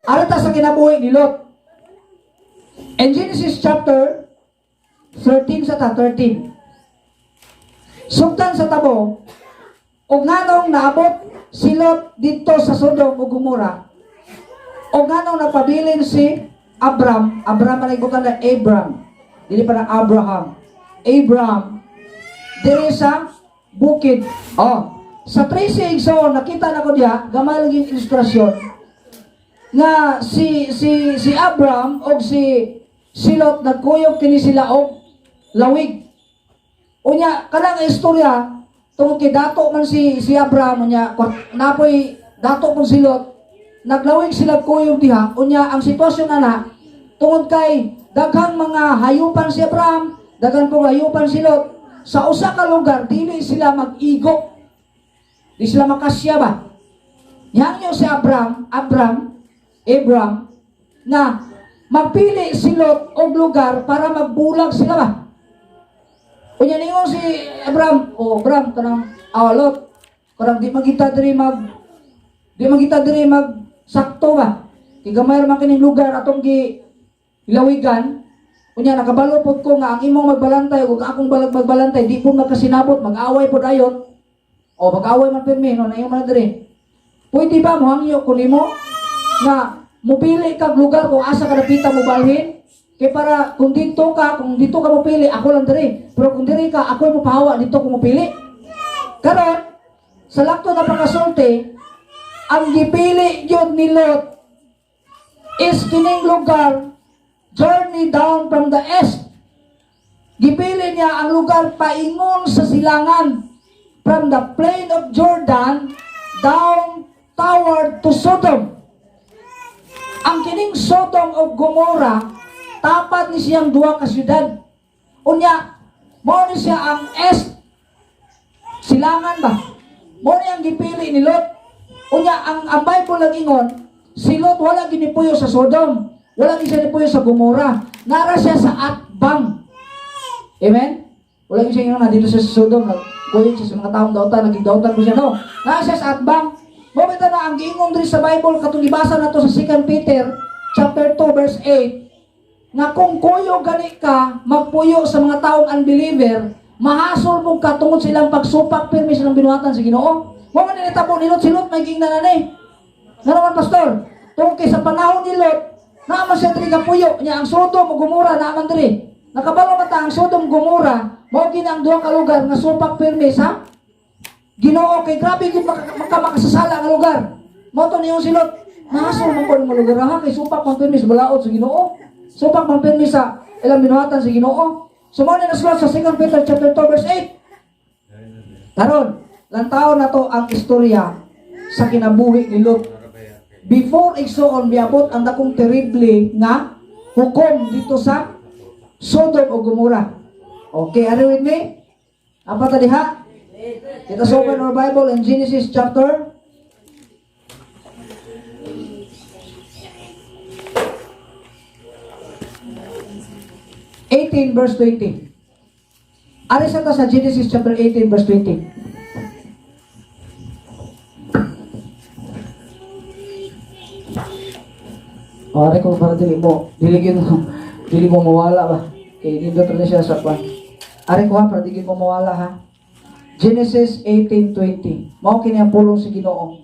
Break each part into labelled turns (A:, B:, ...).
A: Arita sa kinabuhi ni Lot. In Genesis chapter 13 sa ta 13. Sugtan sa tabo, og nganong naabot si Lot dito sa Sodom ug Gomora, og nganong nagpabilin si Abram, Abram man ay na Abram, dili pa na Abraham. Abram diri sa bukid. Oh, sa 13 igsoon nakita na ko diha, gamay lang yung ilustrasyon nga si si si Abram og si si Lot nagkuyog kini sila og lawig. Unya kanang istorya tungod kay dato man si si Abraham, unya napoy dato pud si Lot, naglawig sila kuyog diha. Unya ang sitwasyon ana, tungod kay daghang mga hayupan si Abraham, daghan pong hayupan si Lot, sa usa ka lugar dili sila mag-igo, di sila makasya ba. Nihangyo si Abraham, Abram, Abram, na magpili si Lot og lugar para magbulag sila ba. Unya ningon si Abraham, "Oh Abraham, kanang aw Lot, kanang di man kita diri mag sakto ba. Kay gamay ra man kining lugar atong gi ilawigan. Unya nakabalo pod ko nga ang imong magbalantay ug akong balag magbalantay di po magkasinabot, mag-away pod ayon. O mag-away man pirmi no na man diri. Pwede ba mohangyo ko nimo nga mupili kag lugar kung asa ka dapita mo balhin? Kay para kung dito ka mopili, ako lang diri. Pero kung diri ka, ako mo pahawa dito ko mopili." Karon, sa lakto na pagkasulti, ang gipili gyud ni Lot is kining lugar, journey down from the east. Gipili niya ang lugar paingon sa silangan, from the plain of Jordan down toward to Sodom. Ang kining Sodom ug Gomorrah, tapad ni siyang duha ka syudad. Unya, mao ni siya ang east, silangan ba? Mao ni ang gipili ni Lot. Unya, ang Bible lang ingon, si Lot wala ginipuyo sa Sodom, wala gid siya nipuyo sa Gomorrah. Nara siya sa Atbang. Amen? Wala gid siya ingon na dito siya sa Sodom, nagkuyog siya sa mga taong dautan, naging dautan ko siya. No, naa siya sa Atbang. Mao bitaw na ang giingon diri sa Bible katong gibasa nato sa 2 Peter chapter 2 verse 8 nga kung kuyo gani ka magpuyo sa mga taong unbeliever, mahasol mo ka tungod sa ilang pagsupak pirmi silang binuhatan sa Ginoo. Mao man nitabo ni Lot. Si Lot may giingnan na ni. Nga naman, pastor? Tungod kay sa panahon ni Lot, naa man siya diri kapuyo niya ang Sodom ug Gomora naa man diri. Nakabalo man ta ang Sodom Gomora mao gina ang duha ka lugar nga supak pirmi sa Ginoo, kay grabe gyud maka makasasala nga lugar. Mao to niyong si Lot. Mahasol man ko ng lugar ha, kay supak man pirmi sa balaod sa Ginoo. Supak man pirmi sa ilang binuhatan sa Ginoo. So mao ni nasulat sa 2 Peter chapter 2 verse 8. Karon, lantaw na to ang istorya sa kinabuhi ni Lot. Before igsoon miabot ang dakong terrible nga hukom dito sa Sodom o Gomorrah. Okay, are you with me? Apa ta diha? Let us open our Bible in Genesis chapter 18 verse 20. Ari sa ta sa Genesis chapter 18 verse 20. O, ari ko para dili mo mawala ba? Kay nindot rin siya sa kwan. Ari ko ha, para dili mo mawala ha. Genesis 18:20. Mao kini ang pulong sa Ginoo.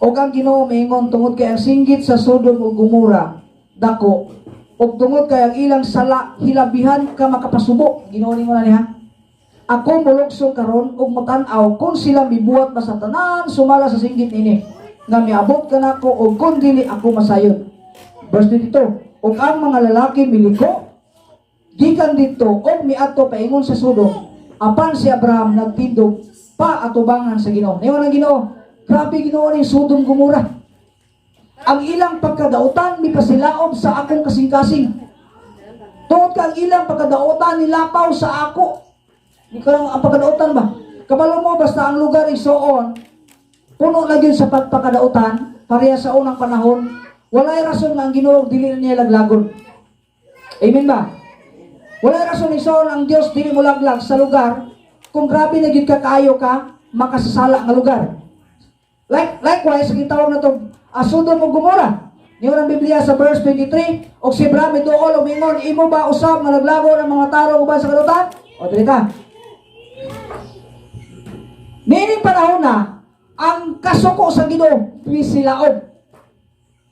A: Og ang Ginoo miingon, "Tungod kay ang singgit sa Sodom ug Gomora dako ug tungod kay ang ilang sala hilabihan ka makapasubo." Ginoo ningon na niya. "Ako molugsong karon ug motan-aw kung sila mibuhat ba sa tanan sumala sa singgit nini nga miabot kanako og kung dili ako masayon." Verse 22. "Ug ang mga lalaki miliko gikan didto og miadto paingon sa Sodom, apan si Abraham nagtindog pa atubangan sa Ginoo." Niwan ang Ginoo, grabe Ginoo ni Sodom Gomora. "Ang ilang pagkadautan mipasilaob sa akong kasing-kasing. Tungod ka ang ilang pagkadautan nilapaw sa ako." Di ka lang ang pagkadautan ba? Kabalo mo basta ang lugar igsoon puno na gyud sa pagpakadautan, pareha sa unang panahon, walay rason nga ang Ginoo dili na niya laglagon. Amen ba? Walay rason igsoon ang Dios dili mo laglag sa lugar kung grabe na gyud ka kaayo ka makasasala nga lugar. Likewise, ang gitawag na to Sodom ug Gomora. Niingon ang Biblia sa verse 23, "Og si Abraham miduol ug mingon, imo ba usab nga laglagon ang mga tarong uban sa kadautan?" O dili ta. Niining panahon na, ang kasuko sa Ginoo misilaob.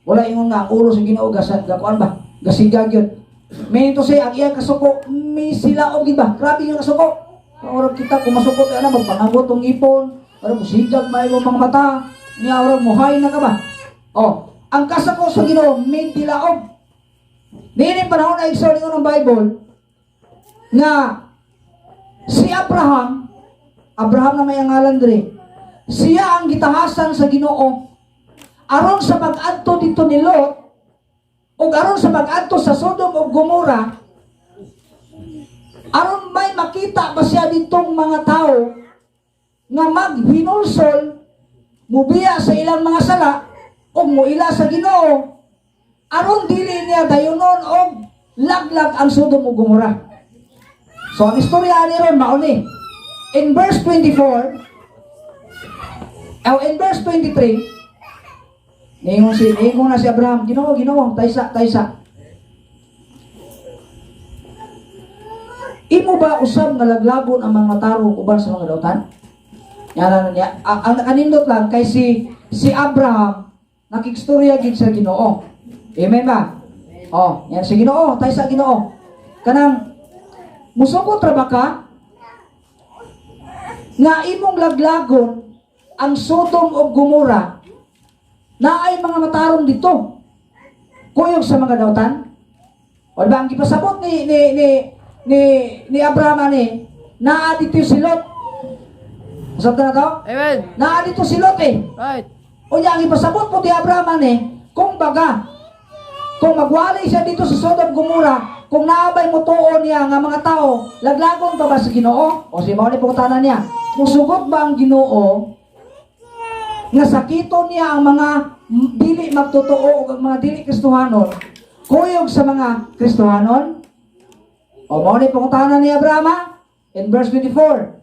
A: Wala ingon nga ang ulo sa Ginoo gasa gakuan ba? Gasigag yun. Meaning to say, ang iyang kasuko misilaob gid ba? Grabe yung kasuko. Ora kita kung masuko kay ana magpangagot tong ngipon, ora musigag may imong mga mata, niya ora muhay na ka ba? Oh, ang kasuko sa Ginoo midilaob. Niining panahon na, igsoon, ingon ng Bible nga si Abraham, Abraham na may ngalan dire, siya ang gitahasan sa Ginoo aron sa pag-adto dito ni Lot ug aron sa pag-adto sa Sodom ug Gomora, aron may makita ba siya ditong mga tao nga maghinulsol, mubiya sa ilang mga sala ug muila sa Ginoo, aron dili niya dayonon og laglag ang Sodom ug Gomora. So ang istorya ni ron mao ni. In verse 24, oh, in verse 23, niingon na si Abraham, "Ginoo, Ginoo, taysa, taysa. Imo ba usab nga laglagon ang mga tarong uban sa mga dautan?" Yan na niya. Ang nakanindot lang kay si si Abraham nakigstorya gid sa Ginoo. Amen ba? Oh, yan si Ginoo, taysa, Ginoo. Kanang musukot ra ba ka nga imong laglagon ang Sodom ug Gomora, naay mga matarong dito kuyog sa mga dautan? O ba ang gipasabot ni Abraham ani, naa dito si Lot. Usab na to?
B: Amen.
A: Naa dito si Lot eh. Unya ang ipasabot po ni Abraham ani, kung baga, kung magwali siya dito sa Sodom Gomora, kung naabay mo tuo niya nga mga tao, laglagon pa ba sa Ginoo? O si mao ni pangutana niya, musugot ba ang Ginoo nga sakiton niya ang mga dili magtotoo o ang mga dili Kristohanon kuyog sa mga Kristohanon? O mao ni pangutana ni Abraham ha? In verse 24,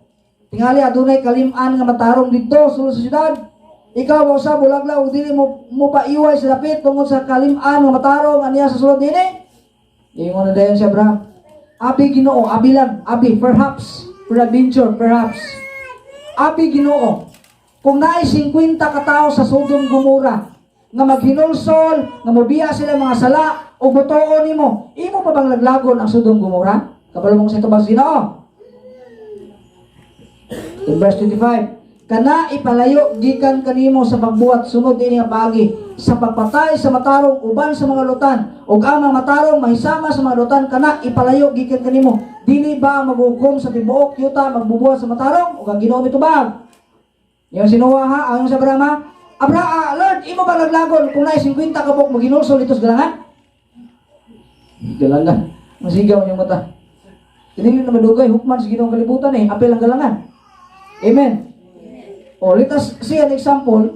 A: "Tingali adunay kalim-an nga matarong didto sulod sa syudad. Ikaw ba usab mulaglag ug dili mo mo paiway sa dapit tungod sa kalim-an nga matarong aniya sa sulod dinhi?" Ingon na dayon si Abraham, "Abi, Ginoo, abi lang, abi, perhaps, peradventure, perhaps. Abi, Ginoo, kung naay 50 ka tawo sa Sodom Gomora nga maghinulsol, nga mobiya sila mga sala o motuo nimo, imo pa bang laglagon ang Sodom Gomora?" Kabalo mong sa ito ba sa Ginoo? In verse 25, "Kana ipalayo gikan kanimo sa pagbuhat sunod ini nga paagi sa pagpatay sa matarong uban sa mga lutan ug ang mga matarong mahisama sa mga lutan, kana ipalayo gikan kanimo. Dili ba ang maghukom sa tibuok yuta magbubuhat sa matarong?" Ug ang Ginoo mitubag. Yung si Noah ha, ang sa Abraham ha, "Abraham, ah, Lord, imo ba laglagon kung naay 50 ka buok maginulsol dito sa galangan?" Galangan. Masigaw yung mata. Tinili na madugay, hukman sa Ginoong kalibutan eh, apil ang galangan. Amen. O, let us see an example,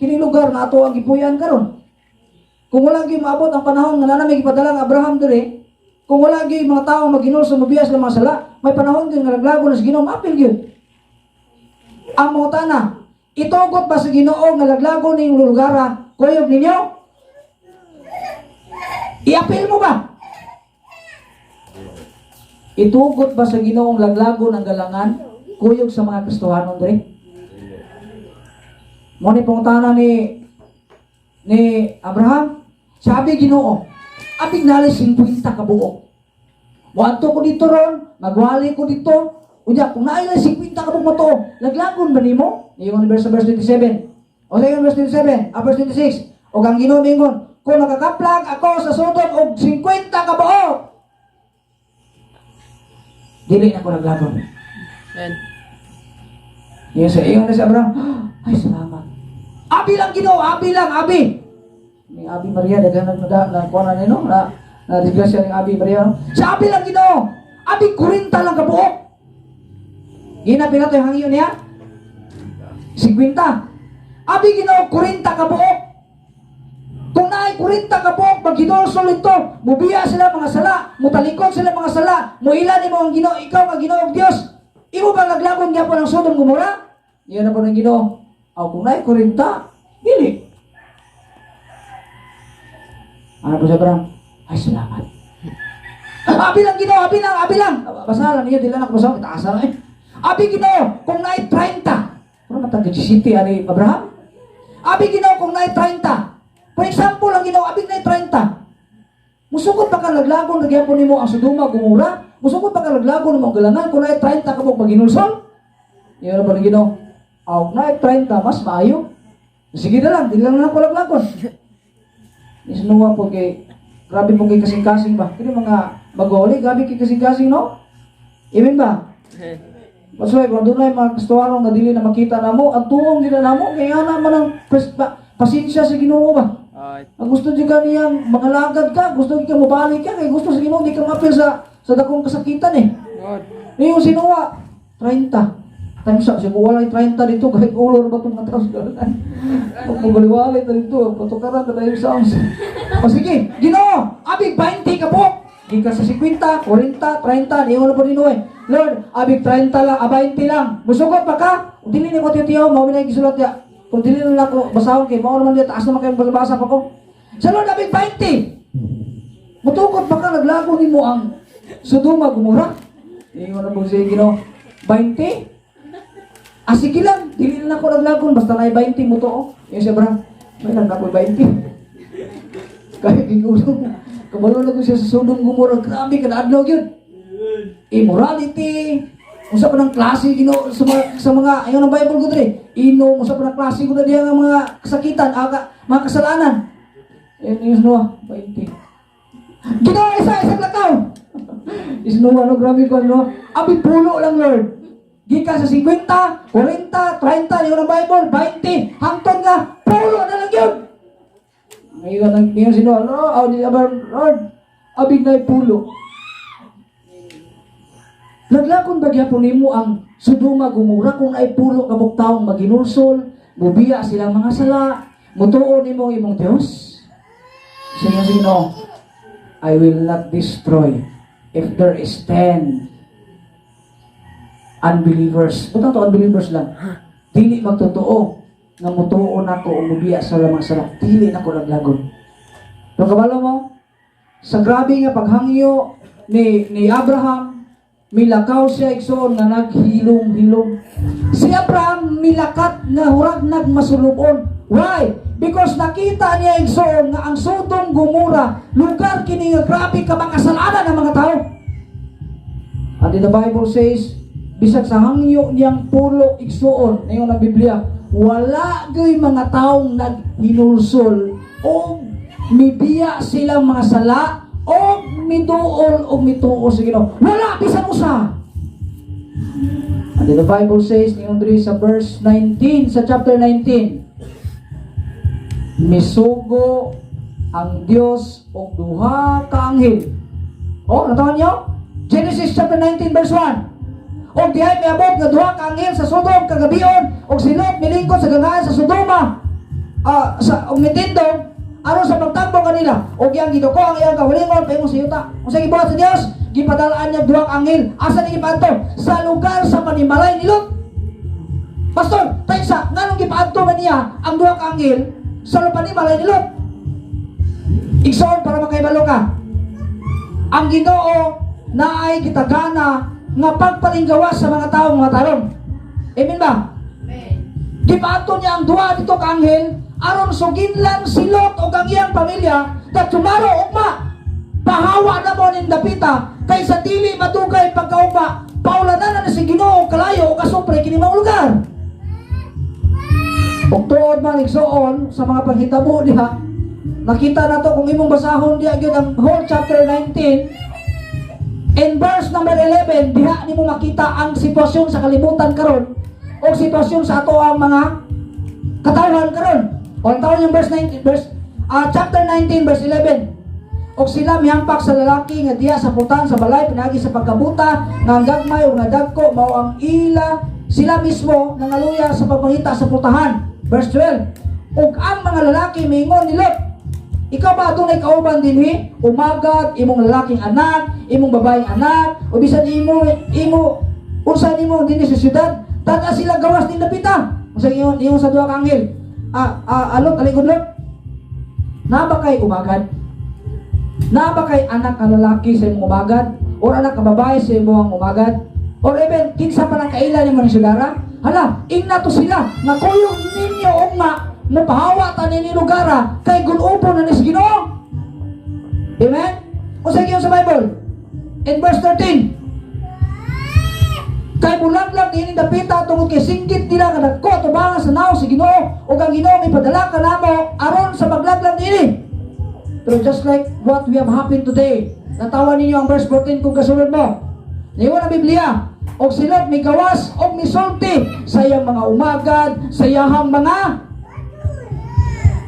A: kini lugar na ato ang gipuy-an karon. Kung wala gyud maabot ang panahon nga naa may gipadala ang Abraham dire, kung wala gyud mga tao maginulsol, mobiya sa mga sala, may panahon din nga laglagon na sa Ginoo, maapil gyud. Ang mga tana, itugot ba sa Ginoo nga laglagon ning lugara kuyog ninyo? Iapil mo ba? Itugot ba sa Ginoong laglagon ang galangan kuyog sa mga Kristohanon dire? Mo ni pangutana ni Abraham, sabi, "Ginoo, abig nali 50 ka buok. Moadto ko dito ron, magwali ko dito. Unya, kung naay lang 50 ka buok motoo, laglagon ba nimo?" Ingon verse 27. O sa verse 27, ah, verse 26. Og ang Ginoo mingon, "Kung nakakaplag ako sa Sodom og 50 ka buok, dili na ko laglagon."
B: Amen.
A: Ingon sa ingon na si Abraham, "Ay, salamat. Abi lang, Ginoo, abi lang, abi." Ni Abi Maria daghan nag na na kuan na nino na na disgrasya ning Abi Maria. No? Sa abi lang, Ginoo. Abi 40 lang kabuok. Gina pila to yung hangyo niya? 50. "Abi, Ginoo, 40 kabuok. Kung naay 40 kabuok, maghinulsol ito, mubiya sila mga sala, mutalikod sila mga sala, muila nimo ang Ginoo, ikaw ang Ginoo Dios. Imo ba laglagon gyapon ang Sodom Gomora?" Iyon na po ng Ginoo. "Aw, kung naay 40, dili." Ano po si Abraham? Ay, salamat. Abi lang, Ginoo, abi lang, abi lang. Basa lang niyo, dili na ako basa, itaasa lang eh. Abi, Ginoo, kung naay 30. Pero matag City ani Abraham. Abi, Ginoo, kung naay 30. For example, ang Ginoo, abi naay 30. Musukot pa ka laglagon nagyapon nimo ang Sodoma, Gomora? Musukot pa ka laglagon nimo ang galangan kung naay 30 ka mo maginulsol? Iyo na pa ng Ginoo. Aw, naay 30 mas maayo. Sige na lang, dili lang na ako laglagon. Isnuwa po kay grabe po kay kasing-kasing ba? Kini mga magoli, grabe kay kasing-kasing, no? Amen ba? That's why, kung doon ay mga Kristohano nga dili na makita namo, ang tuong gina namo, kaya nga naman ang pasensya sa Ginoo ba?
B: Ay.
A: Ang gusto di ka niyang mga lagad ka, gusto di ka mabalik ka, kaya gusto sa Ginoo di ka mapil sa dakong kasakitan eh.
B: God.
A: Ngayon si Noah, 30. Times up, siya wala yung 30 dito, kahit ulo na ba itong mga tao sa dalanan. Pag magaliwalay na dito, patukaran na tayo sounds. O sige, Ginoo, abig 20 ka po. Gikan sa 50, 40, 30, niyo na po ni Noe. Lord, abig 30 lang, ah, 20 lang. Musugot pa ka? Kung dili ni ko tiyo, mao na gisulat ya. Kung dili na lang ko basahon kay mao naman diya, taas naman kayo basa pa ko. Sa Lord, abig 20. Mutukod pa ka, naglago nimo ang Sodoma, Gomora? Ingon na po siya Ginoo, 20? Ah, sige lang, dili na ako naglagon, basta na 20 mo to. Oh. Yung siya, Abraham, may lang ako 20. Kahit gigulong, kabalo na ko siya sa Sodom, Gomora, grabe, kada adlaw yun. Immorality, unsa pa ng klase Ginoo sa mga ayon ang Bible ko diri. Inom, unsa pa ng klase ko na diya nga mga kasakitan, aga, mga kasalanan. Ayun yung Noah, 20. Ginoo, isa, isang lakaw. Is Noah, no, grabe ko, no? Abi pulo lang, Lord. Gikan sa 50, 40, 30, yun ang Bible, 20, hangtod nga, pulo na lang yun. Ngayon, ang ngayon si Noah, Lord, oh, di, aba, Lord, abig na pulo. Naglakon ba gyapon nimo ang Sodoma, Gomora kung ay pulo ka taong maginulsol, mubiya silang mga sala, mutuo nimo ang imong Dios? Sige, sige, no. I will not destroy if there is 10 unbelievers. Butang to unbelievers lang. Dili magtotoo nga mutuo nako o mubiya sa lamang sala. Dili nako laglagon. Pero kabalo mo, sa grabe nga paghangyo ni Abraham, milakaw siya, igsoon, nga naghilom-hilom. Si Abraham milakat nga hurag nagmasulubon. Why? Because nakita niya, igsoon, nga ang Sodom, Gomora, lugar kini nga grabe ka makasalanan ng mga tao. And in the Bible says, bisag sa hangyo niyang pulo, igsuon, ngayon ang Biblia, wala gyoy mga taong naghinulsol o mibiya silang mga sala o miduol o mituo sa Ginoo. Wala bisan usa. And then the Bible says, ningon diri sa verse 19, sa chapter 19, misugo ang Dios og duha ka anghel. Oh, natawan niyo? Genesis chapter 19 verse 1. Og dihay miabot nga duha ka anghel sa Sodom kagabion og si Lot milingkod sa gangaan sa Sodoma. Ah, sa og mitindog aron sa pagtagbo kanila og iyang giduko ang iyang kaugalingon paingon sa yuta. Unsa gibuhat sa Dios? Gipadalaan niya duha ka anghel. Asa ni gipaadto? Sa lugar sa panimalay ni Lot. Pastor, tayo sa nganong gipaadto man niya ang duha ka anghel sa panimalay ni Lot? Igsoon, para makahibalo ka. Ang Ginoo naay gitagana nga pagpalinggawas sa mga tawo mga tarong. Amen ba? Gipaadto niya ang duha dito ka anghel aron suginlan si Lot ug ang iyang pamilya that tomorrow, ugma, pahawa na mo ning dapita kay sa dili madugay pagkaugma paulanan na si Ginoo og kalayo ug asupre kini mga lugar. Ug tuod man, igsoon, sa mga panghitabo diha, nakita na to kung imong basahon diha gyud ang whole chapter 19 in verse number 11, diha nimo makita ang sitwasyon sa kalibutan karon o sitwasyon sa ato ang mga katawhan karon. O ang tawag yung verse 19, verse chapter 19 verse 11. Og sila mihampak sa lalaki nga diya sa putan sa balay pinagi sa pagkabuta nga ang gagmay o nga dagko mao ang ila sila mismo nangaluya sa pagpangita sa putahan. Verse 12. Ug ang mga lalaki miingon ni Lot, "Ikaw ba adunay kauban dinhi? Umagad, imong lalaking anak, imong babaeng anak, o bisan imo imo unsa nimo dinhi sa syudad, tada sila gawas ning dapita." Unsa ingon ingon sa duha ka anghel? Ah, ah, alot, alikod Lot. Naa ba kay umagad? Naa ba kay anak nga lalaki sa imong umagad? Or anak nga babae sa imong umagad? Or even, kinsa pa nang kaila nimo ni sugara? Hala, ingna to sila, nga kuyog ninyo ugma, mupahawa ta nini lugara, kay gunubo na ni sa Ginoo. Amen? Unsa giyon sa Bible? In verse 13, kay mulaglag niining dapita tungod kay singgit nila nga dagko atubangan sa naong sa Ginoo ug ang Ginoo mipadala kanamo aron sa maglaglag niini. Pero just like what we have happened today, natawa ninyo ang verse 14 kung kasunod mo. Niingon ang Biblia, og si Lot migawas og misulti sa iyang mga umagad, sa iyahang mga.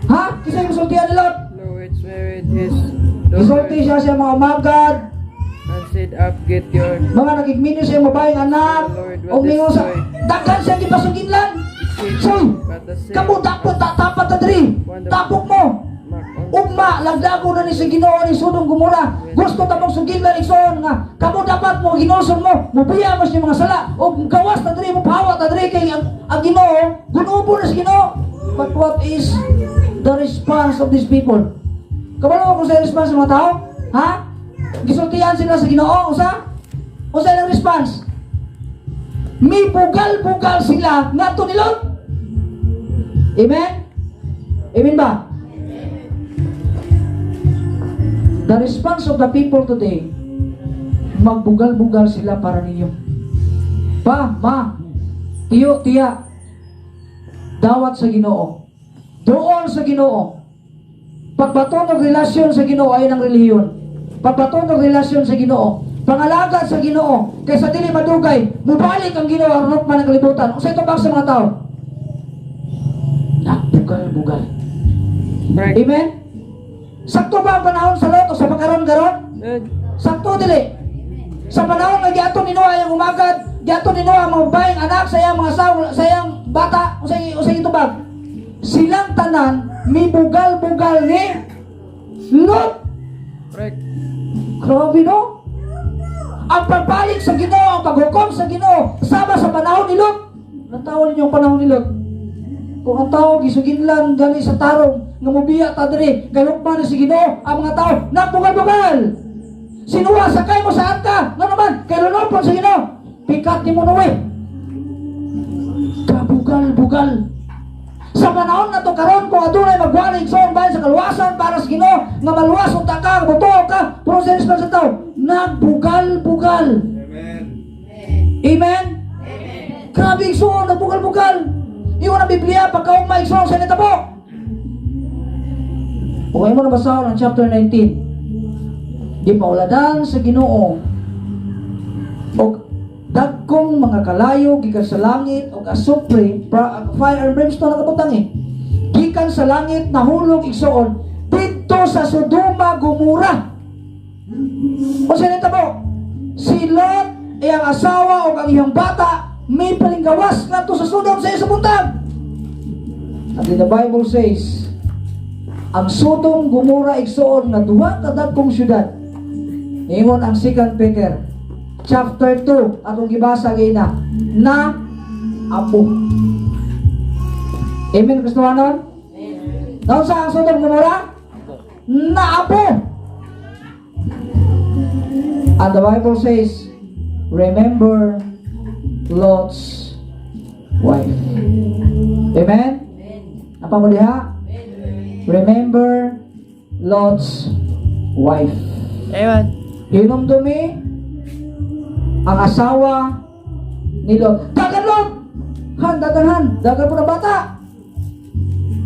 A: Ha? Kinsa yung sultian ni Lot?
B: Which married his
A: Misulti
B: daughter
A: siya sa mga umagad,
B: and said, "Up, get your
A: mga nagigminyo sa iyang babaeng anak, o mingon sa daghan siya gipasuginlan. So,
B: But the same
A: kamo dapat tapat ta diri. Tapok mo.
B: mark on
A: Ugma, laglago na ni sa Ginoo ni Sodom Gomora. Gusto ta mong suginlan, igsoon, nga kamo dapat mo ginulson mo, mubiya mo sa mga sala ug gawas ta diri, mo pahawa ta diri kay ang Ginoo gunubo na sa Ginoo. But what is the response of these people? Kabalo mo kung sa response ng mga tao? Ha? Gisultian sila sa Ginoo, usa? Usa ilang response? Mibugal-bugal sila ngadto ni Lot. Amen? Amen ba? The response of the people today, magbugal-bugal sila para ninyo. Pa, ma, tiyo, tiya, dawat sa Ginoo. Doon sa Ginoo. Pagbaton og relasyon sa Ginoo ay ng relihiyon. Pagbaton og relasyon sa Ginoo. Pangalagad sa Ginoo kaysa dili madugay, mubalik ang Ginoo aron man ang kalibutan. Unsay tubag sa mga tao? Nagbugal-bugal.
B: Right.
A: Amen? Sakto ba ang panahon sa Lot o sa pagkaron karon?
B: Good.
A: Sakto dili. Sa panahon nga giadto ni Noah ang umagad, giadto ni Noah ang mga babaeng anak sa iyang mga asawa, sa iyang bata, unsay gitubag? Silang tanan mibugal-bugal ni Lot.
B: Right.
A: Grabe, no? Ang pagbalik sa Ginoo, ang paghukom sa Ginoo, sama sa panahon ni Lot. Natawon ninyo ang panahon ni Lot. Kung ang tao gisuginlan gali sa tarong nga mubiya ta diri kay hukman ni si Ginoo, ang mga tao nagbugal-bugal. Si Noah, sakay mo sa arka. Nga naman kay lunopon sa Ginoo. Pikat ni mo, Noe. Kabugal-bugal. Sa panahon na to karon, kung adunay magwali, igsoon, bahin sa kaluwasan para sa Ginoo nga maluwas unta ka, mutuo ka, pero sa response sa tao, nagbugal-bugal.
C: Amen.
A: Amen? Grabe, igsoon, nagbugal-bugal. Ingon ang Biblia, pagkaugma, igsoon, sa nitabo. Okay mo nabasa ang chapter 19. Di pauladan sa Ginoo og dagkong mga kalayo gikan sa langit og asupre, fire and brimstone nakabutang eh. Gikan sa langit nahulog, igsoon, didto sa Sodoma Gomora. O sa nitabo, si Lot, iyang asawa o ang iyang bata may palinggawas ngadto sa Sodom sa sa buntag. And then the Bible says, ang Sodom Gomora, igsoon, nga duha ka dagkong syudad. Ingon ang 2 Peter chapter 2 atong gibasa gaina na apo. Amen, Kristohanon? Naunsa ang Sodom Gomora? Naapo. And the Bible says, remember Lot's wife. Amen? Apa mo diha? Remember Lot's wife.
B: Amen.
A: Hinumdumi ang asawa ni Lot. Dagan, Lot! Han, dagan han, dagan po na bata.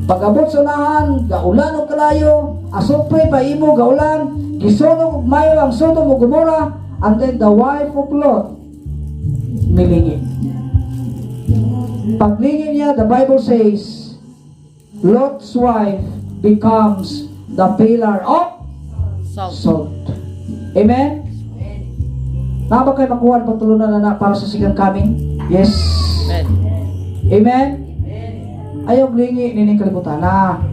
A: Pag-abot sa unahan, gaulan og kalayo, asupre pa imo gaulan, gisunog og mayo ang Sodom ug Gomora, and then the wife of Lot milingi. Paglingi niya, the Bible says, Lot's wife becomes the pillar of
B: Salt.
A: Salt. Amen? Naa ba kay makuha ang pagtulunan na para sa second coming? Yes.
B: Amen.
A: Amen? Ayaw lingi nining kalibutan na.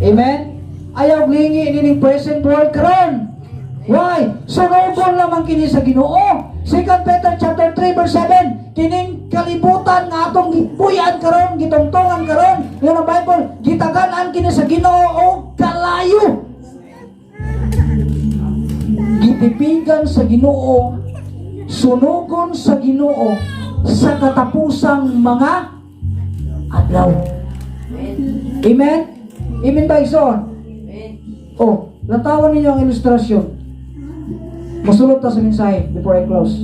A: Amen? Ayaw lingi nining present world karon. Why? Sunugon lamang kini sa Ginoo. 2 Peter chapter 3 verse 7, kining kalibutan nga atong gipuy-an karon, gitungtungan karon, ingon ang Bible, gitagan-an kini sa Ginoo og kalayo. Gitipigan sa Ginoo, sunugon sa Ginoo sa katapusang mga adlaw. Amen? Amen ba, igsoon? Oh, lantawan ninyo ang ilustrasyon. Masulot ta sa mensahe before I close.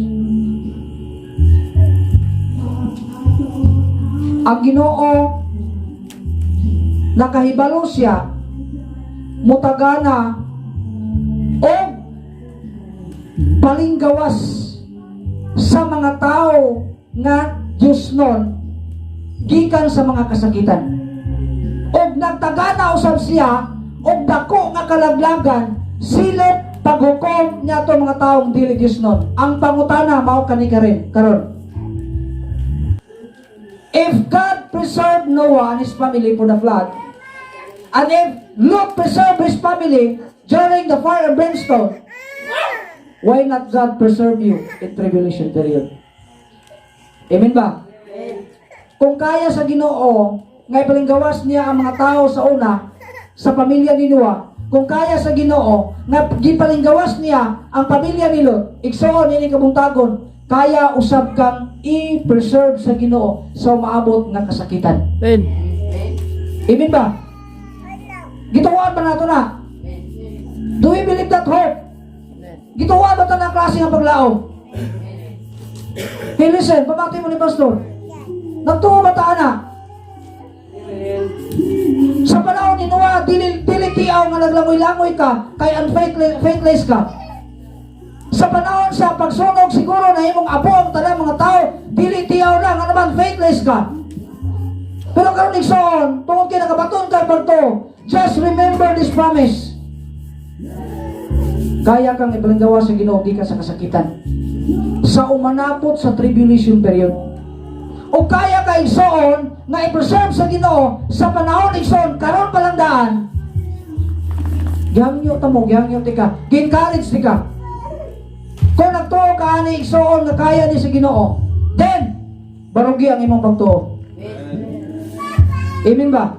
A: Ang Ginoo, nakahibalo siya mutagana o palinggawas sa mga tao nga Diyos nun gikan sa mga kasakitan. Og nagtagana usab siya og dako nga kalaglagan silot paghukom niya to mga taong dili Diyos nun. Ang pangutana mao kani karon karon. If God preserved Noah and his family for the flood, and if Lot preserved his family during the fire and brimstone, why not God preserve you in tribulation period? Amen ba? Kung kaya sa Ginoo nga ipalinggawas niya ang mga tao sa una sa pamilya ni Noah, kung kaya sa Ginoo nga gipalinggawas niya ang pamilya ni Lot, igsoon, ini kabuntagon, kaya usab kang i-preserve sa Ginoo sa maabot nga kasakitan.
B: Amen.
A: Amen ba? Gituoan ba nato na? Do we believe that hope? Gituoan ba ta na klase nga paglaom? Hey, listen, pamati mo ni pastor. Nagtuo ba ta ana? Sa panahon ni Noah, dili dili tiaw nga naglangoy-langoy ka kay unfaithless faithless ka. Sa panahon sa pagsunog, siguro na imong abo ang tanan mga tao, dili tiaw na nga naman faithless ka. Pero karon, igsoon, tungod kay nakabaton ka pagtuo, just remember this promise. Kaya kang ipalinggawas sa Ginoo gikan sa kasakitan sa umanapot sa tribulation period. O kaya ka, igsoon, nga i-preserve sa Ginoo sa panahon, igsoon, karon pa lang daan. Gihangyo ta mo, gihangyo tika, gi-encourage tika. Kung nagtuo ka ani, igsoon, nga kaya ni sa Ginoo, then barugi ang imong pagtuo. Amen ba?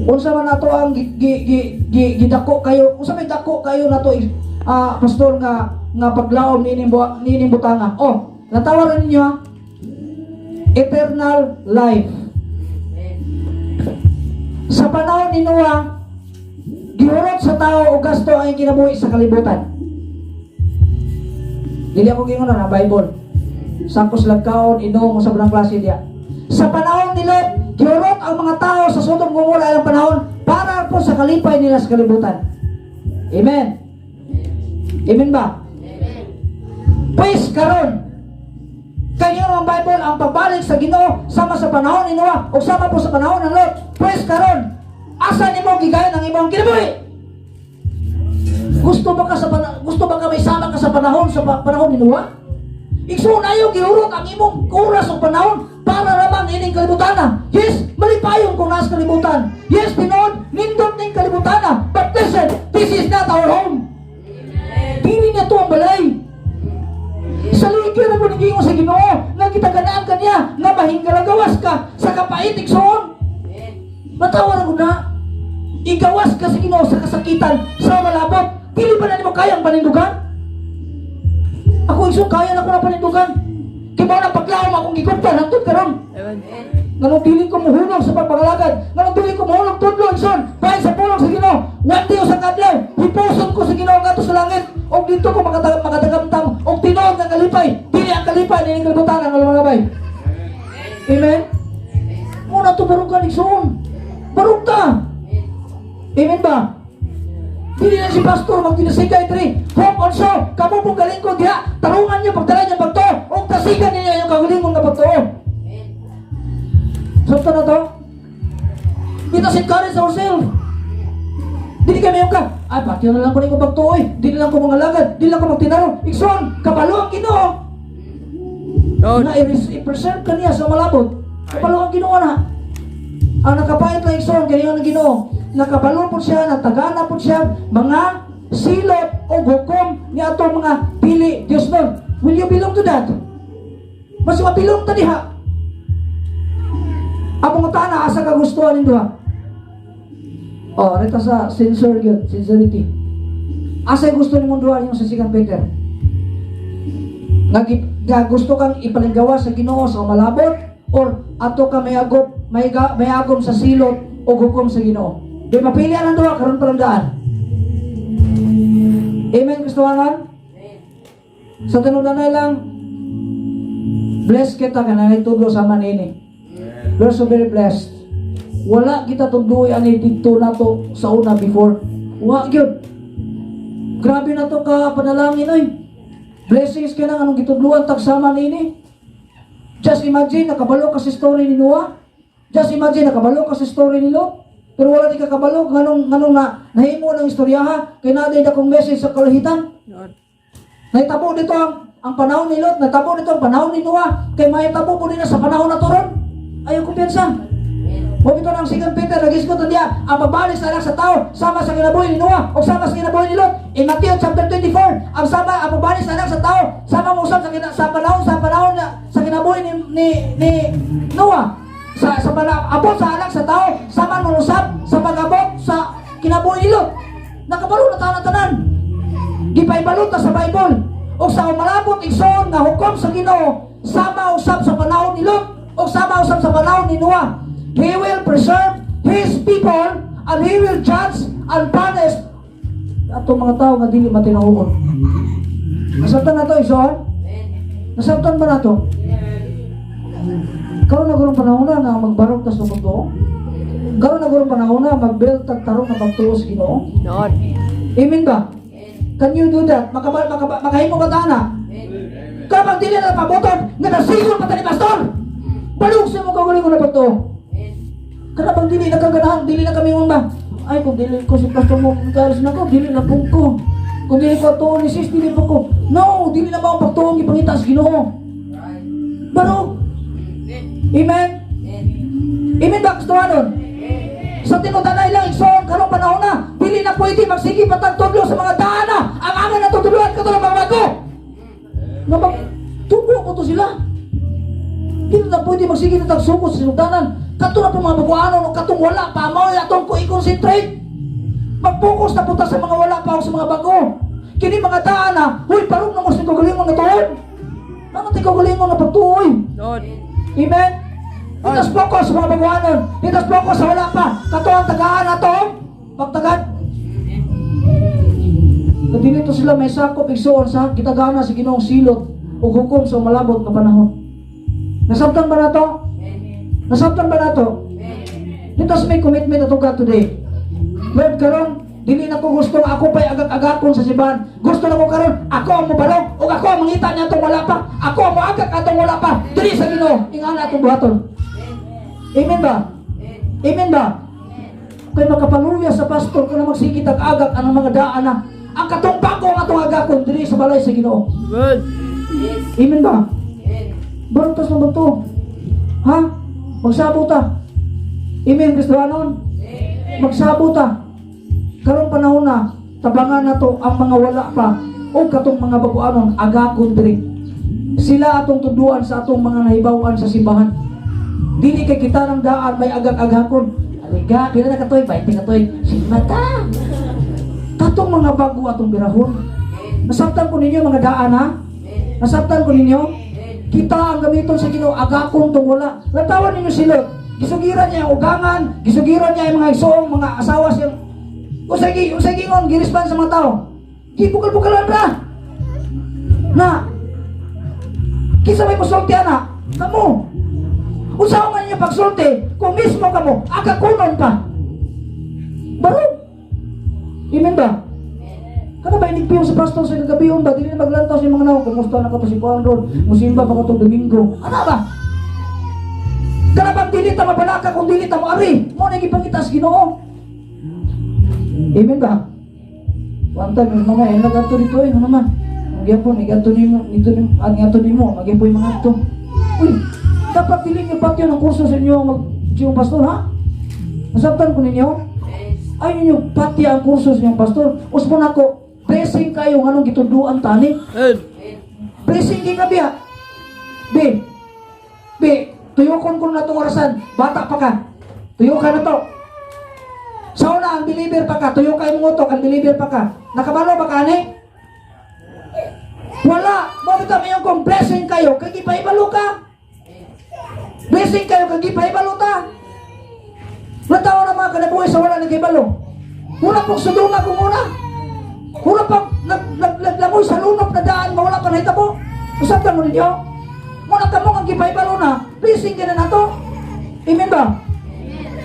A: Unsa man nato ang gi, gi, gi, gi, gidako kayo, unsa may dako kayo nato pastor nga nga paglaom nining butanga? Oh, natawaran ninyo ha. Eternal life. Sa panahon ni Noah, gihurot sa tao o gasto ang kinabuhi sa kalibutan. Dili ako gingon na Bible. Sangkos lang kaon, inom, sa branang klase diya. Sa panahon ni Lot, gihurot ang mga tao sa Sodom Gomorrah ilang panahon para po sa kalipay nila sa kalibutan. Amen. Amen ba? Pwes karon, kaya ang Bible, ang pagbalik sa Ginoo sama sa panahon ni Noah o sama po sa panahon ng Lot. Pwes karon, asa nimo gigayon ang imong kinabuhi? Gusto ba ka may sama ka sa panahon sa panahon ni Noah? Igsoon, ayaw gihurot ang imong oras o panahon para lamang ining kalibutan. Yes, malipayon kung nasa kalibutan. Yes, tinuod, nindot ning kalibutan. But listen, this is not our home. Dili na to ang balay. Sa ligir mo ni sa Ginoo, nga gitaganaan ka niya, nga mahingalagawas ka sa kapait, igsoon. Matawa na na. Igawas ka sa Ginoo sa kasakitan, sa malabot. Dili ba na nimo kayang panindugan? Ako, igsoon, kaya na ko na panindugan. Kay mao na paglaom akong giguptan hangtod karon.
B: Amen.
A: Nganong dili ko muhunong sa pagpangalagad, nganong dili ko muhunong tudlo, igsoon, bahin sa pulong sa Ginoo. One day sa kadlaw, hipuson ko sa Ginoo ngadto sa langit, og didto ko makatagamtam og tinuod nga kalipay. Dili ang kalipay nining kalibutan ang lumalabay. Amen. Muna to barugan, igsoon. Barug ta. Amen ba? Dili na si pastor magdinasigay diri. Hope also, kamo pong galingkod diha, tarungan niyo pagdala niyo pagtuo, og tasigan ninyo inyong kagalingon nga pagtuo. Sabta na to? Let us encourage ourselves. Dili kami yung ka, ay, pati na lang ko ning pagtuo eh. Dili lang ko mga lagad, dili lang ko magtinarong. Igsoon, kabalo ang Ginoo.
B: Lord.
A: Na i-preserve ka niya sa malabot. Kabalo ang Ginoo na. Ang nakapait lang, igsoon, kaya ang Ginoo. Nakabalo po siya, natagana po siya, mga silot o hukom ni atong mga dili Diyos nun. Will you belong to that? Mas mapilong ta diha. Ang mga tana, asa ka gustuhan nindo ha? Oh, rito sa sincere yun, sincerity. Asay gusto nimong duha yung sa 2 Peter? Nga gusto kang ipalinggawa sa Ginoo sa malabot or ato ka may agom sa silot o hukom sa Ginoo. Di mapili ang duha karon pa lang daan. Amen, Kristohanan? Sa tinudanay lang, bless kita ka na tudlo sa manini. We're so very blessed. Wala kita tudloy ani didto nato sa una before. Wa gyud. Grabe na to ka panalangin oy. Blessings ka na anong gitudluan tagsama nini. Just imagine nakabalo ka sa story ni Noah. Just imagine nakabalo ka sa story ni Lot. Pero wala di ka kabalo nganong na nahimo ng istoryaha kay naa day dakong message sa kalahitan.
B: Lord.
A: Nahitabo dito ang panahon ni Lot, nahitabo dito ang panahon ni Noah, kay mahitabo po din na sa panahon na turon. Ayaw kumpiyansa. Mo bitaw ng 2 Peter, nagisgot niya, ang pabalik sa anak sa tao, sama sa kinabuhi ni Noah, o sama sa kinabuhi ni Lot. In Matthew chapter 24, ang sama, ang pabalik sa anak sa tao, sama mo usab sa panahon na, sa kinabuhi ni Noah. Sa abot sa anak sa tao, sama mo usab sa pag-abot sa kinabuhi ni Lot. Nakabalo na tanan tanan. Gipaibalot na sa Bible. O sa umalabot igsoon nga hukom sa Ginoo, sama usab sa panahon ni Lot o sama usab sa panahon ni Noah. He will preserve His people and He will judge and punish atong mga tao nga dili matinuod. Nasabtan na to, igsoon? Nasabtan ba nato? Karon na gurong panahon na nga magbarog tas sa pagtuo. Karon na gurong panahon na mag-build tag tarong na pagtuo sa Ginoo.
B: Lord.
A: Amen ba? Can you do that? Makabal, makaba, makahimo ba ta na? Kapag dili na pabuton, nga nasigon pa ta ni pastor. Balog sa imong kaugalingon na pagtuo. Kana bang dili na kaganahan, dili na kami ba? Ay, kung dili ko si pastor mo, karis na ko, dili na pong ko. Kung dili ko atuon ni sis, dili po ko. No, dili na ba ang pagtuong ipangita sa Ginoo? Barog. Amen? Amen ba, Kristohanon? Sa tinudanay lang, igsoon, karong panahon na, dili na pwede magsige patag tudlo sa mga daan na, ang amin na tutuluan katulad mga bago. Nga mag, tubo ko to sila. Dili na pwede magsige na tagsukot sa sinugdanan. Kato na po mga baguanon, o katong wala pa, mao atong ko i-concentrate. Mag-focus na punta sa mga wala pa o sa mga bago. Kini mga daan na, huy, parong na mo sa kagalingon nga tuod. Ano tayo kagalingon nga pagtuoy?
B: Lord.
A: Amen? Let us focus sa mga baguanon. Let us focus sa wala pa. Kato ang tagaan na to. Pagtagan. Kadili to sila may sakop igsuon sa gitagana sa Ginoong silot ug hukom sa malabot nga panahon. Nasabtan ba nato? Nasabtan ba nato? Let us make commitment ato God today. Lord, karon dili na ko gusto nga ako pa'y agak-agakon sa simbahan. Gusto na ko karon ako ang mobalog ug ako ang mangita niya atong wala pa. Ako ang moagak atong wala pa. Dili sa Ginoo, ingana atong buhaton. Amen ba? Amen ba? Kay makapaluya sa pastor kung magsige tag agak ang mga daan na ang katong bago ang atong agakon diri sa balay sa Ginoo.
B: Amen.
A: Amen ba? Barong tas na to? Ha? Magsabot ta. Amen, Kristohanon? Magsabot ta. Karong panahon na, tabangan na to ang mga wala pa o katong mga baguanon agakon diri. Sila atong tuduan sa atong mga nahibaw-an sa simbahan. Dili kay kita ng daan may agak-agakon. Aliga, pila na katoy, 20 katoy, simba ta. Katong mga bago atong birahon. Nasabtan ko ninyo mga daan ha? Nasabtan ko ninyo? Kita ang gamiton sa Ginoo agakon tong wala. Lantawan ninyo sila. Gisugiran niya ang ugangan, gisugiran niya ang mga igsoong, mga asawa siyang usay gingon, giresponse sa mga tao. Gibukal-bukalan ra. Na kinsa may musulti ana? Kamo. Unsa man ninyo pagsulti kung mismo kamo agakunon pa. Barog. Amen ba? Kana ba inigpiyon sa pastor sa kagabion ba? Dili na maglantaw sa mga naong. Kumusta na ka to si Juan Ron? Musimba pa ka itong Domingo. Ano ba? Kana bang dili ta mabalaka kung dili ta mo ari? Mo na gipangita sa Ginoo. Amen ba? One time, yung mga eh, nagadto dito eh, ano naman? Magyapon, igadto nimo, nito nimo, ah, ngadto nimo, magyapon yung mga ato. Uy, dapat dili niyo patyo ng kurso sa inyo mag yung pastor, ha? Nasabtan ko ninyo? Ay ninyo, pati ang kurso sa inyong pastor. Usbon ako, blessing kayo nganong gituduan tani.
B: Amen.
A: Blessing kay kabiya. B. B, tuyokon ko na itong orasan. Bata pa ka. Tuyok ka na to. Sa una, na, unbeliever pa ka. Tuyo kay mong utok, unbeliever pa ka. Nakabalo ba ka ani? Wala. Mao bitaw mayon kung blessing kayo, kay gipahibalo ka. Blessing kayo kay gipahibalo ta. Natawa na mga kanabuhi sa wala naghibalo. Mura pong Sodoma kung una. Mura pang naglangoy sa lunop na daan nga wala pa nahitabo. Usabtan mo ninyo? Muna ka mo ang gipahibalo na, blessing ka na nato. Amen ba?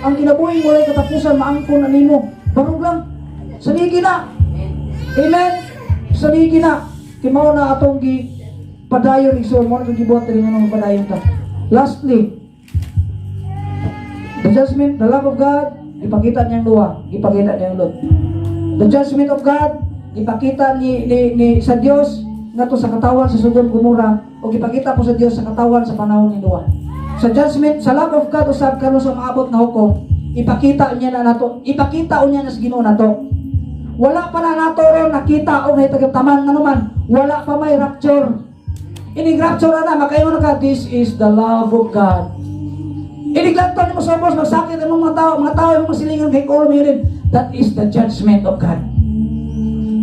A: Ang kinabuhi walay katapusan, maangkon na nimo. Barog lang. Saligi na. Amen. Saligi na. Kay mao na atong gi padayon, igsoon, mao na itong gibuhat diri nga padayon ta. Lastly, the judgment, the love of God, ipakita niyang duwa, ipakita niyang Lot. The judgment of God, ipakita ni sa Dios ngadto sa katawan sa Sodom Gomorrah o ipakita po sa Dios sa katawan sa panahon ni Noah. Sa judgment, sa love of God usab karon sa maabot na hukom, ipakita niya na nato, ipakita unya na sa Ginoo nato. Wala pa na nato ron nakita o nahitagamtaman nga naman, wala pa may rapture. Inig rapture na, makaingon ka, "This is the love of God." Iniglantaw nimo sa ubos, magsakit ang mga tao imong silingan kay ulo mo. That is the judgment of God.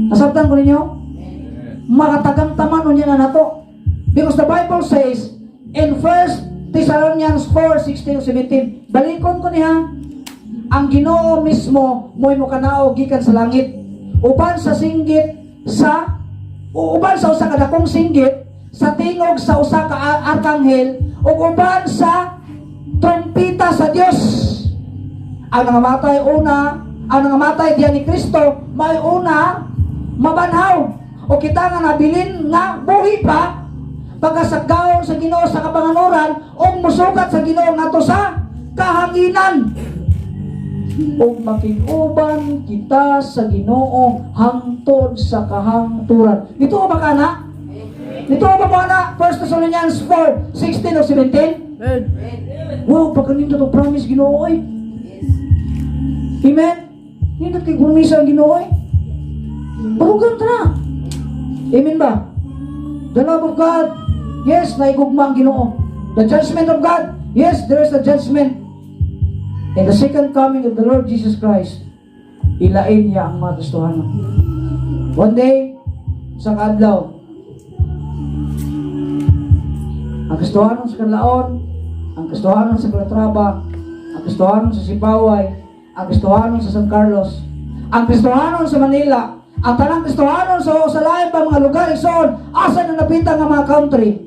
A: Nasabtan ko ninyo? Makatagamtaman unya na nato. Because the Bible says in 1 Thessalonians 4, 16 to 17, balikon ko niya, ang Ginoo mismo mo'y mokanaog gikan sa langit uban sa usa ka dakong singgit, sa tingog sa usa ka arkanghel ug uban sa trompeta sa Dios. Ang nangamatay una, ang nangamatay diyan ni Kristo may una mabanhaw, o kita nga nabilin nga buhi pa, pagkasagaon sa Ginoo sa kapanganuran o musugat sa Ginoo ngadto sa kahanginan ug makig-uban kita sa Ginoo hangtod sa kahangturan. Dito ba ka na? Dito ba mo na? 1 Thessalonians 4, 16 o 17?
B: Amen.
A: Wow, pagkanindot ang promise Ginoo ay. Amen? Nindot kay promisa ang Ginoo ay. Barugan ta na. Amen ba? The love of God, yes, naigugma ang Ginoo. The judgment of God, yes, there is a judgment. In the second coming of the Lord Jesus Christ, ilain niya ang mga Kristohano. One day, sa kaadlaw, ang Kristohanon sa Kanlaon, ang Kristohanon sa Calatrava, ang Kristohanon sa Sibaway, ang Kristohanon sa San Carlos, ang Kristohanon sa Manila, ang tanang Kristohanon sa lain pa mga lugar igsoon, asa na napita nga mga country,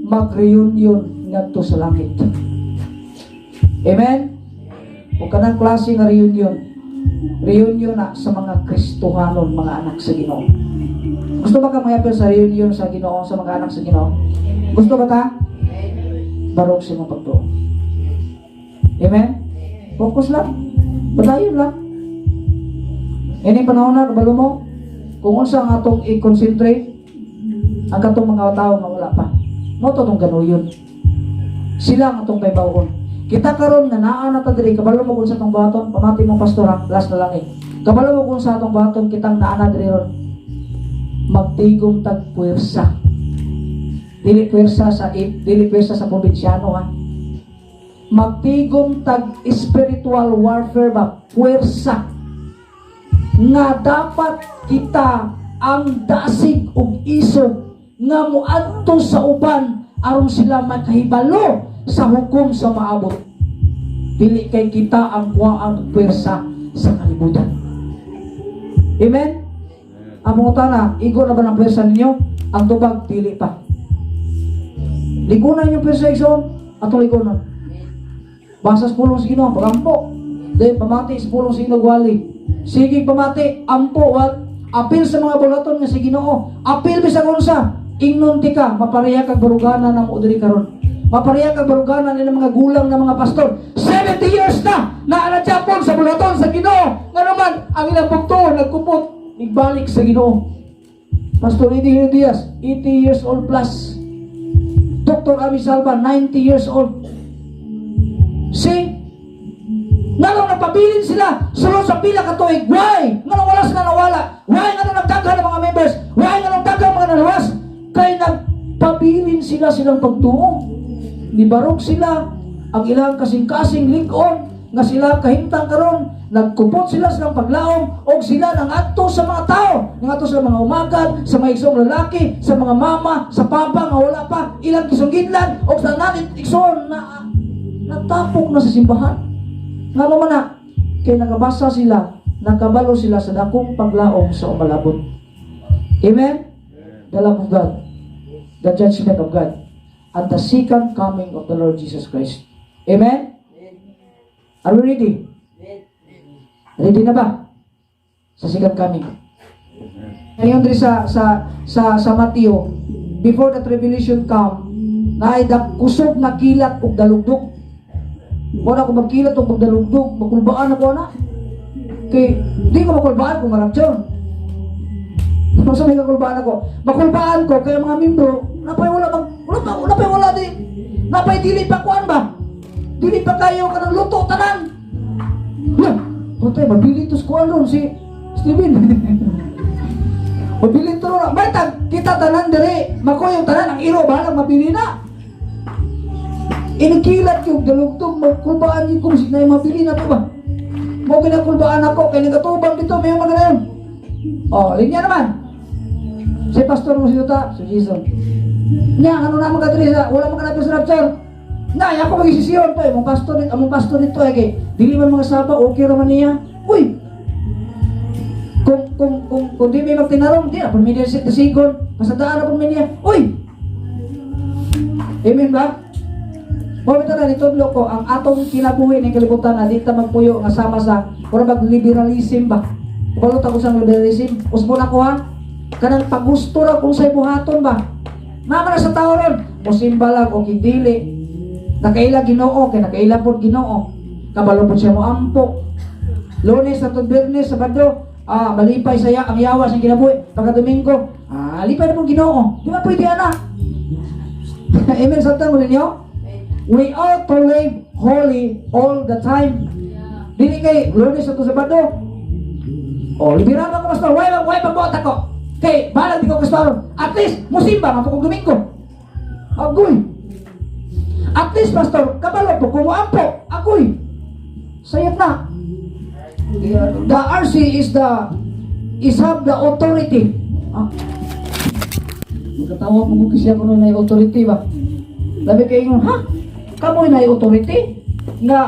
A: mag-reunion ngadto sa langit. Amen? O kanang klase nga reunion, reunion na sa mga Kristohanon, mga anak sa Ginoo. Gusto ba ka mayapil sa reunion sa Ginoo, sa mga anak sa Ginoo? Gusto ba ta? Barog sa imong pagtuo. Amen? Focus lang. Padayon lang. Ini panahon na, kabalo mo, kung unsa ang atong i-concentrate, ang katong mga tao nga wala pa. Mao to tong ganuyon. Sila ang atong paybawon. Kita karon nga naa na ta diri, kabalo mo kung sa atong buhaton, pamati mo, pastor ha, last na lang eh. Kabalo mo kung sa atong buhaton kitang naa na diri ron. Magtigom tag puwersa. Dili puwersa sa probinsyano ha. Magtigom tag spiritual warfare ba, puwersa nga dapat kita ang dasig ug isog nga moadto sa uban aron sila makahibalo sa hukom sa maabot. Dili kay kita ang kuwaang puwersa sa kalibutan. Amen? Ang mga igo na ba ng puwersa ninyo? Ang tubag, dili pa. Ligunan yung puwersa, igsoon, atong ligunan. Basa sa pulong sa Ginoo, pagampo. Then pamati sa pulong sa Ginoo wali. Sige pamati, ampo wal apil sa mga bulaton nga si Ginoo. Apil bisag unsa, ingnon ti ka, mapareha kag barugana ng diri karon. Mapareha kag barugana ni mga gulang nga mga pastor. 70 years na naa na Japon sa bulaton sa Ginoo. Nga naman ang ilang bugto nagkupot, nigbalik sa Ginoo. Pastor Eddie Diaz, 80 years old plus. Dr. Ami Salva, 90 years old. See? Nganong nagpabilin sila sulod sa pila ka tuig? Why? Nganong wala sila nawala? Why nganong nagdaghan ang mga members? Why nganong daghan mga nalawas? Kay nagpabilin sila silang pagtuo. Nibarog sila ang ilang kasing-kasing lig-on. Nga sila kahimtang karon, nagkupot sila sa ilang paglaom og sila nangadto sa mga tao, nangadto sa mga umagad, sa mga igsoong lalaki, sa mga mama, sa papa nga wala pa ilang gisungginlan og sa tanan igsoon na natapok na sa simbahan. Nga man na kay nakabasa sila, nakabalo sila sa dakong paglaom sa umalabot. Amen. The love of God, the judgment of God, and the second coming of the Lord Jesus Christ. Amen? Are we ready? Ready na ba? Sa second coming. Ngayon diri sa Mateo, before the tribulation come, naay kusog na kilat ug dalugdog. Wala ko magkilat ug magdalugdog, makulbaan ako na. Kay di ko makulbaan kung ma-rapture. Masa may kakulbaan ako? Makulbaan ko kay mga membro, napay wala mag wala pa wala pa wala di. Napay dili pa kuan ba? Dili pa kayo kanang luto tanan. Ya, patay mabili to kuan ron si Steven. Mabili to ron. May kita tanan dire, makoy tanan ang iro bahalang mabili na. Inikilat yung dalugdog, magkulbaan yung kung na mabili na to ba? Mo ginakulbaan ako kay nagatubang dito may mga ganayon. Oh, linya naman. Si pastor mo si Yuta, si Jason. Nya, ano naman ka diri sa wala man ka sa rapture. Na, ako magisisiyon to, eh, mong pastor dito, among pastor dito eh, kay dili man mga saba, okay ra man niya. Uy. Kung di may magtinarong, di na pud mi niya dasigon, pasadaan na pud mi niya. Uy. Amen ba? Mo bitaw na nitudlo ko ang atong kinabuhi ning kalibutan na di ta magpuyo nga sama sa mura bag liberalism ba. Kabalo ta ko sa liberalism. Usbon ako ha. Kanang pagusto ra kung say buhaton ba. Mama na sa tao ron, musimba lang o dili. Nakaila Ginoo kay nakaila pod Ginoo. Kabalo pod siya mo ampo. Lunes sa Biyernes, Sabado, malipay saya ang yawa sa kinabuhi. Pagka Domingo, lipay na po Ginoo. Di ba pwede ana? Amen sa mo ninyo? We ought to live holy all the time. Dili kay Lunes sa Sabado. Oh, liberal ako, pastor. Why pagbuhat ako? Kay balag di ko pastor. At least musimba man po kog Domingo. Agoy. At least, pastor, kabalo po kung ampo. Agoy. Sayot na. The RC is have the authority. Ah. Magkatawa mo ko siya kuno na authority ba? Labi kay ingon, ha? Kamoy na authority? Nga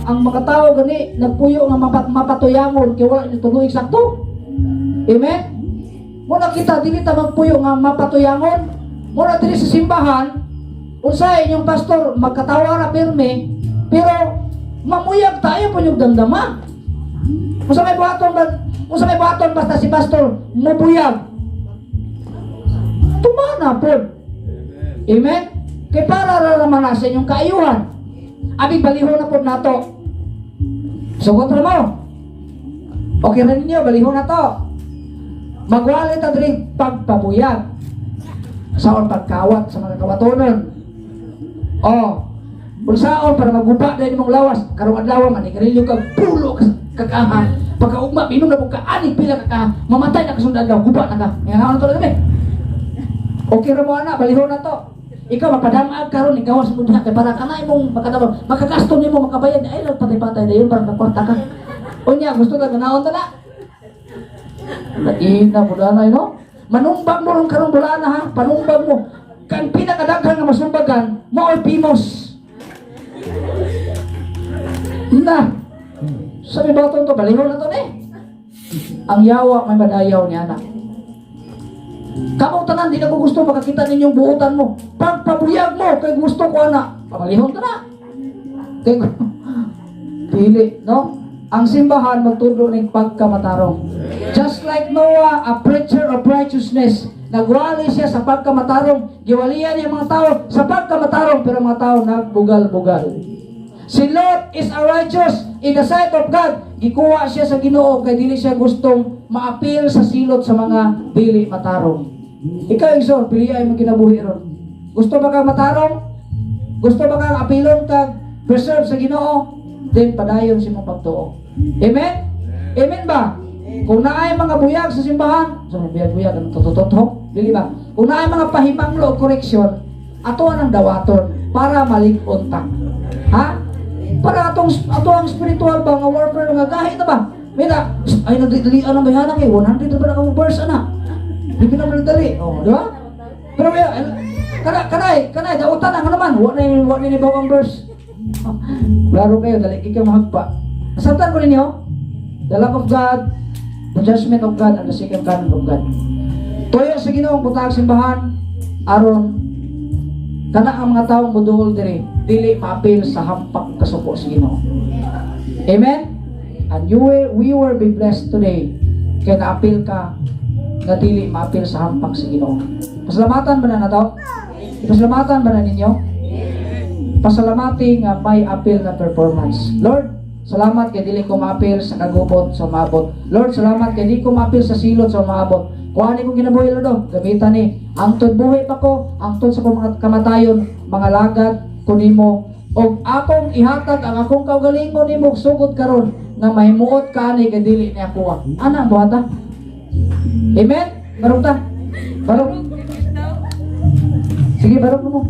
A: ang mga tao gani nagpuyo nga mapatuyangon kay wala ni tuloy sakto. Amen? Muna kita dili ta magpuyo nga mapatuyangon. Muna dili sa simbahan, unsay inyong pastor magkatawa ra pirmi, pero mamuyag tayo po yung damdama. Unsa may buhaton basta si pastor mubuyag? Tumana po. Amen? Kay para ra naman na sa inyong kaayuhan. Abi balihon na po nato. Sugot ra mo. Okay ra ninyo, balihon na to. Magwali ta diri pagpabuyag. Saon pagkawat sa mga kawatonon. Oh, unsaon para maguba dahil imong lawas karong adlaw manigarilyo ka pulo ka kakaha, pagkaugma minom na pud ka aning pila ka kaha, mamatay na ka sunod adlaw, guba na ka. Nga ano to kami, okay ra mo ana, balihon na to. Ikaw mapadamag karon, ikaw sa mundo kay para kana imong makadamo, makagasto nimo, makabayad ay lang patay-patay dayon para makwarta ka. Unya gusto ta ganaon ta na. Lain na bulana, no? Manumbag mo ron karong bulana ha, panumbag mo. Kan pinakadaghan nga masumbagan, mao'y PMOS. Na. Sabi ba to, balihon na to ni. Ang yawa may madayaw niya na. Kamu tanan, di na ko gusto makakita ninyong buutan mo. Pagpabuyag mo, kay gusto ko ana. Pabalihon ta na. Kay pili, no? Ang simbahan magtudlo ng pagkamatarong. Just like Noah, a preacher of righteousness, nagwali siya sa pagkamatarong. Giwalian niya ang mga tao sa pagkamatarong, pero ang mga tao nagbugal-bugal. Si Lot is a righteous in the sight of God. Gikuha siya sa Ginoo kay dili siya gustong maapil sa silot sa mga dili matarong. Ikaw, igsoon, pili ay mong kinabuhi ron. Gusto ba kang matarong? Gusto ba kang apilon kag preserve sa Ginoo? Then padayon sa imong pagtuo. Amen? Amen ba? Kung naay mga buyag sa simbahan, sa mga buyag-buyag, ano totoo, dili ba? Kung naay mga pahimanglo o correction, ato ang dawaton para malig-on ta. Ha? Para atong ato ang spiritual ba nga warfare nga gahi na ba? Mira, ay nagdali ang bayana kay 100 na ba na verse ana. Di na dali. Oh, di ba? Pero may kana kanay kanay dautan ang naman, wa na ni ang verse. Klaro kayo, dali kay mahagpa. Nasabtan ko ninyo, the love of God, the judgment of God, and the second coming of God. Tuyo sa Ginoo ang butang simbahan aron kana ang mga taong moduol diri dili maapil sa hampak kasuko sa Ginoo. Amen? And we will be blessed today kay naapil ka nga dili maapil sa hampak sa Ginoo. Pasalamatan ba na nato? Pasalamatan ba na ninyo? Pasalamati nga may apil na performance. Lord, salamat kay dili ko maapil sa kagubot sa maabot. Lord, salamat kay dili ko maapil sa silot sa maabot. Kuha ni kong kinabuhi, Lord, oh. Gamitan ni. Angtod buhi pa ko, angtod sa akong mga kamatayon, mga lagad ko nimo. Og akong ihatag ang akong kaugalingon nimo sugod karon nga mahimuot ka ani kay dili ni ako. Ana ang buhata. Amen? Barog ta. Barog. Sige, barog mo.